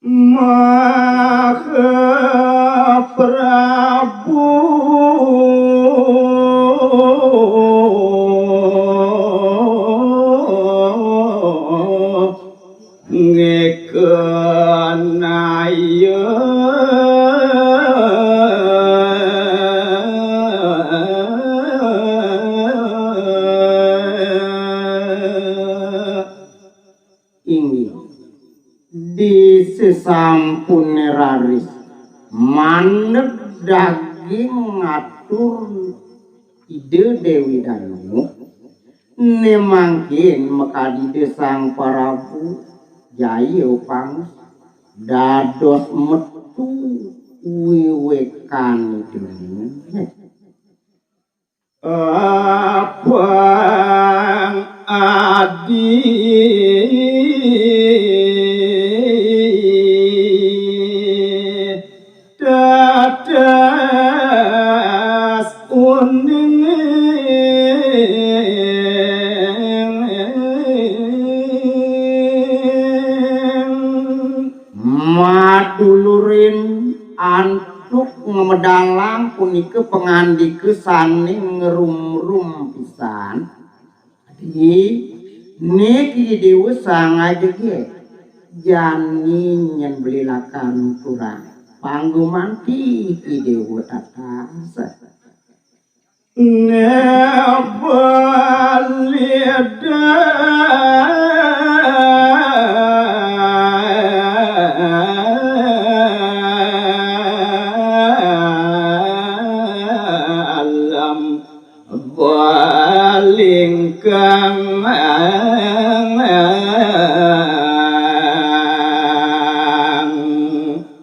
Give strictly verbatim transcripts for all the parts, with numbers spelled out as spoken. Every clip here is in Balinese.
Maha Prabu ngekenaya. Inggih, di sesampune raris mandeg daging ngatur Ida Dewi Danu, ne mangkin makadi Ida Sang Prabu Jaya Pangus dados metu wiwekan Idane. Apang adi tetes uning. Madulurin antuk ngemedalang punika pangandika sane ngerumrum pisan. Adi, niki Dewa sangaja ge. Jani nyen beli lakar nuturang. Panggumanti Dewa tatas. Ne beli dalam balingkang.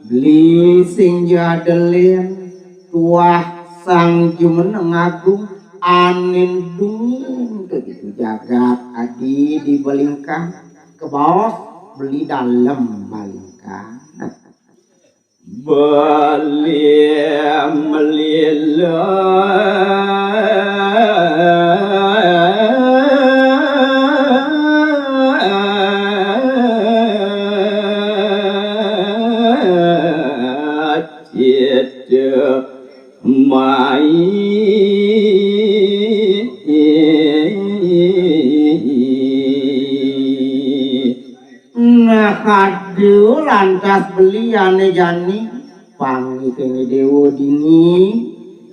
Beli sing jadelen tuah Sang Jumeneng Agung anin dungin kegitu jagat adi di balingkang, kebaos beli dalem balingkang. Beli melila cita mai. Nah, aduh, lantas beli ane jani panggih kene Dewa dini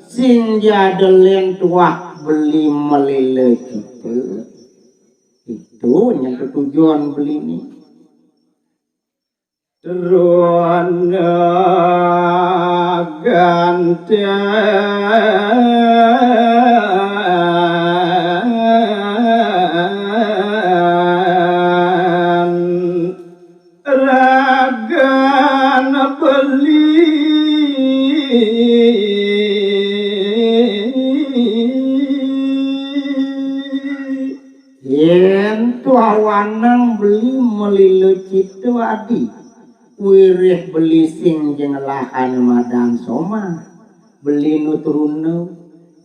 sing jadelen tuah beli melila cita. Itu nyen tujuan beli ni. Teruna ganten ragan beli. Yen tuawanang beli melila cita adi, wirih beli sing jengelahane madan somah, beli nutruna,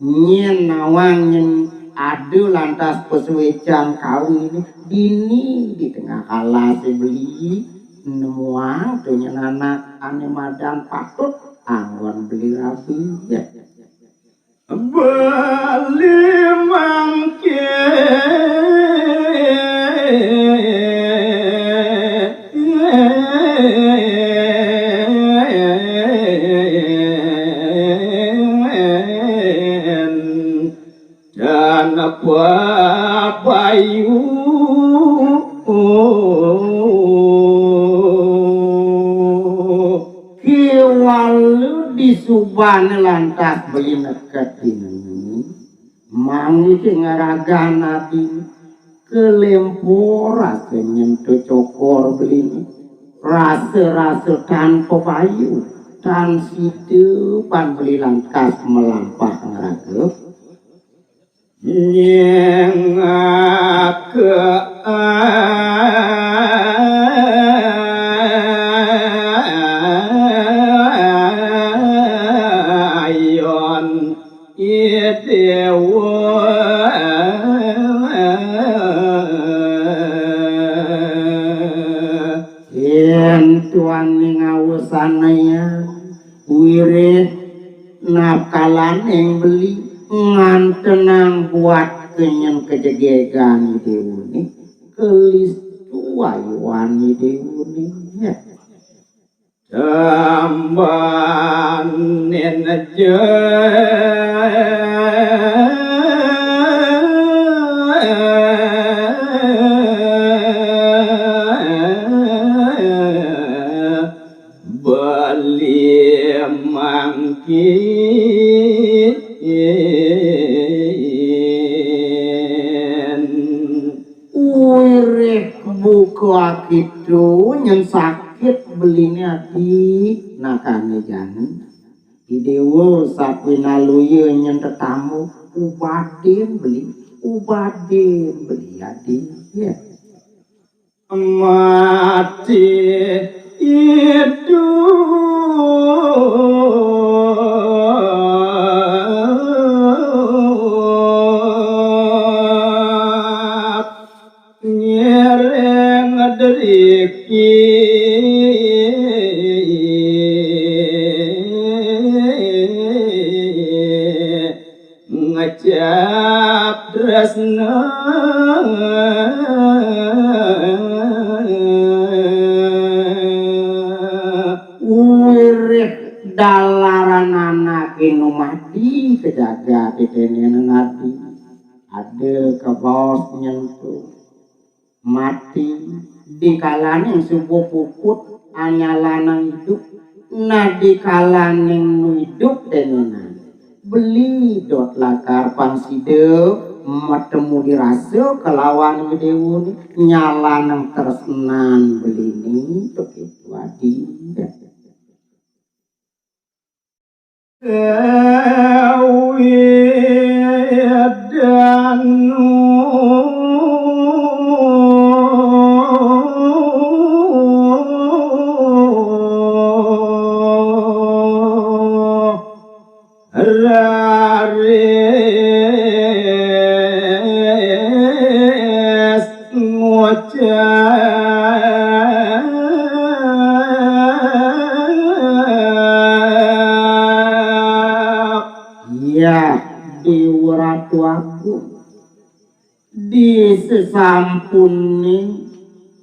nyen nawang nyen ada lantas pasuecan kawin dini di tengah alase beli nemuang tu nyen anak ane madan patut anggon beli rabi. Beli mangkin dan papayu. Kiwala disubane lantas beli neked dini. Mangke ngaragan adi kelempo rasa nyentuh cokor beli ni. Rasa-rasa tanpa bayu, tan sida pan beli lantas melampah ngaraga. Nyengaka ayon idewa. Yen Tuan ning awesana ya, wirih nafkalan ing beli ngantenang buat kenyen kejegegan idewune, kelis tuayuan idewune. Ya. Tambanin aja. Beli mangkin. Wirih buka akitu nyen sakit beline adi, nakane jani. Idewa sapinaluya nyen tetamu ubadin beli, ubadin beli adi. Ya. Mati idup ngiring deriki. Ngecap tresna. Wirih dalaran anake numadi ka jagat tetene nadi. Ada kabaos nyentuh. Mati, dikalaning suba puput, anyalanang idup, nah dikalaning nu idup tenenan. Beli dot lakar pang sida matemu dirasa kalawan Gedewune, nyalanang tresnan beline, begitu adi. Dewi Danu. Raris ngucap. Yah, Dewa Ratu Agung, di sesampune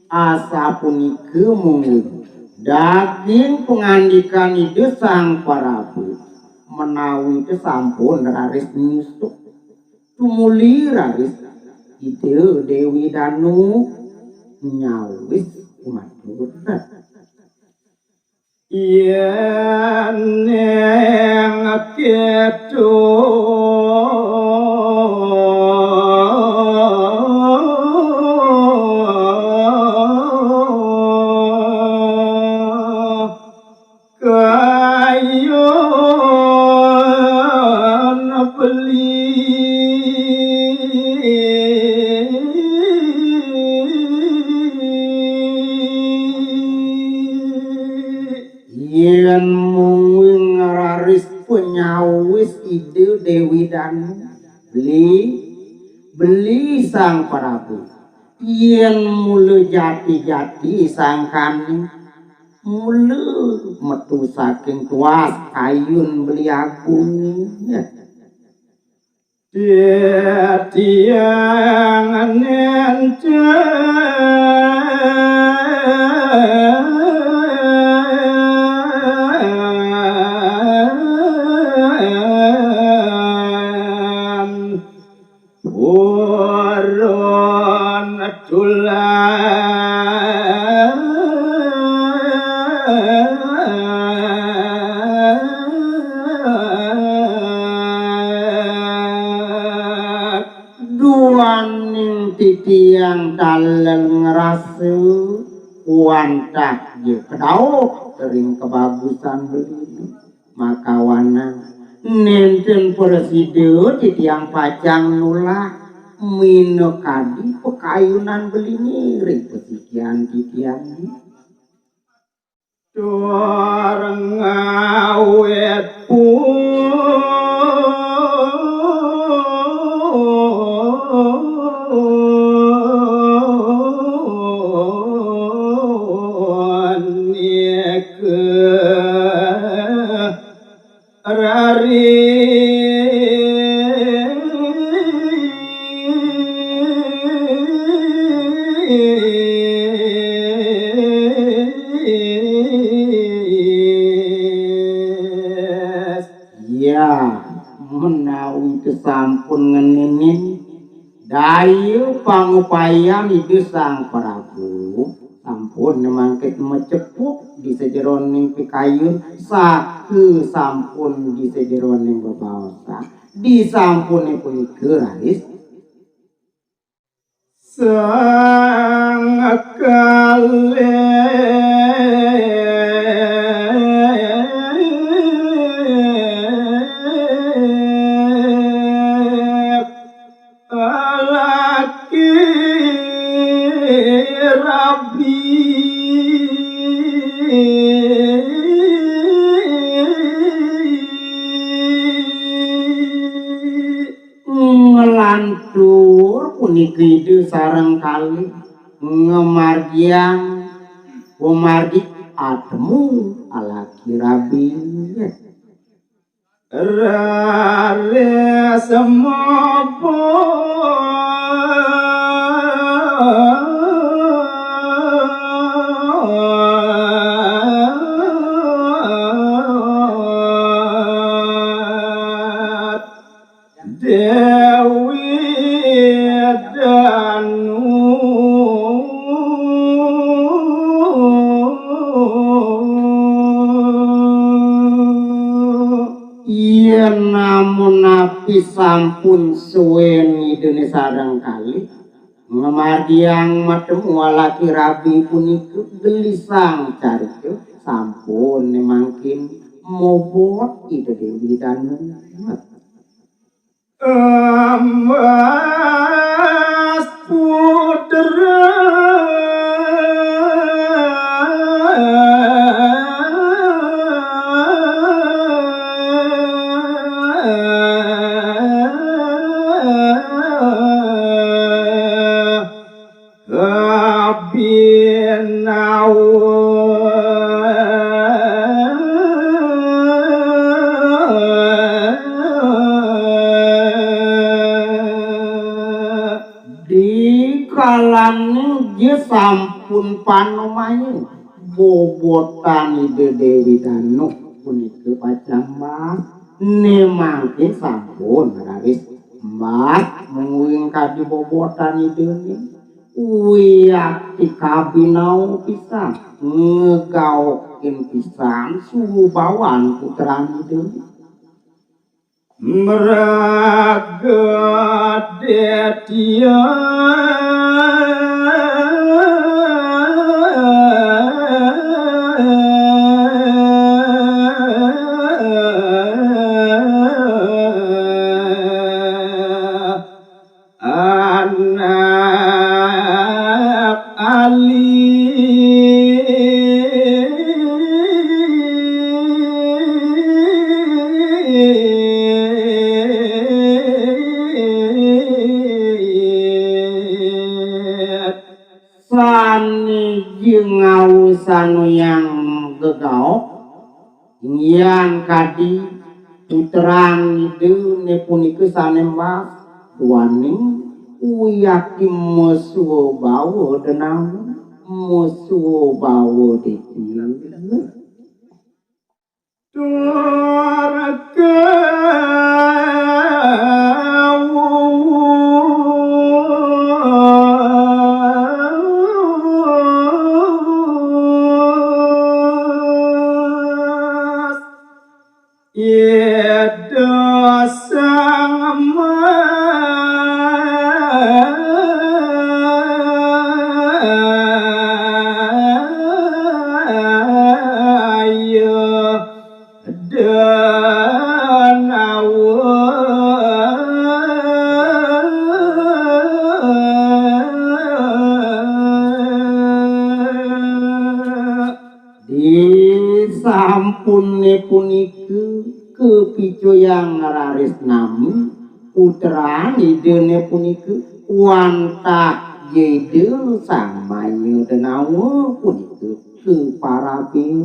asapunika mungguing daging pangandikan Ida Sang Prabu menawi sampun raris nyusup. Tumuli raris Ida Dewi Danu nyawis kumatur. Yén ing kéto kayun beli. Yén mungguing raris panyawis Ida Déwi Danu, beli, beli Sang Prabu. Yén mula jati-jati sangkané, mula metu saking tuas kayun beli agung. Titiang nénten purun tulah. Duaning titiang taler ngrasa wantah ja kadaut ring kabagusan beli. Makawanang nénten prasida titiang pacang nulak minakadi pakayunan beliné ring pasikian titiang. Tur ngawit pun Ya, menawi sampun ngeninin daya pangupayan Ida Sang Prabu, sampun mangkin macepuk di sajeroning pikayun, saha sampun di sajeroning bebaosan, disampune punika raris sang kalih laki rabi. Nglantur punika Ida sareng kalih ngamargiang pamargi atemu alaki rabi. Raris mobot Dewi Danu. Yen namunapi sampun suwen Idane sareng kalih ngamargiang matemu alaki rabi punika, gelisang carita sampun mangkin mobot Ida Dewi Danu. Embas putra kabinawa. Dikalane nggih sampun panemaya bobotan Ida Dewi Danu punika pacang mbas, ne mangkin sampun raris mbas mungguing kadi bobotan Idane. Wiakti kabinawa pisan, ngegaokin pisan subawan putran Ida. Mragadetya. Anak alit. Sane ngawisanuyang gegaok, inggihan kadi putran Idane punika sane mbas, duaning wiakti masuwa bawa denawa, masuwa bawa detya. Tur kawus Ida Sang Maya Danawa. Disampune punika kapicayang raris nami putran Idane punika wantah Ida Sang Maya Danawa punika kaparabin.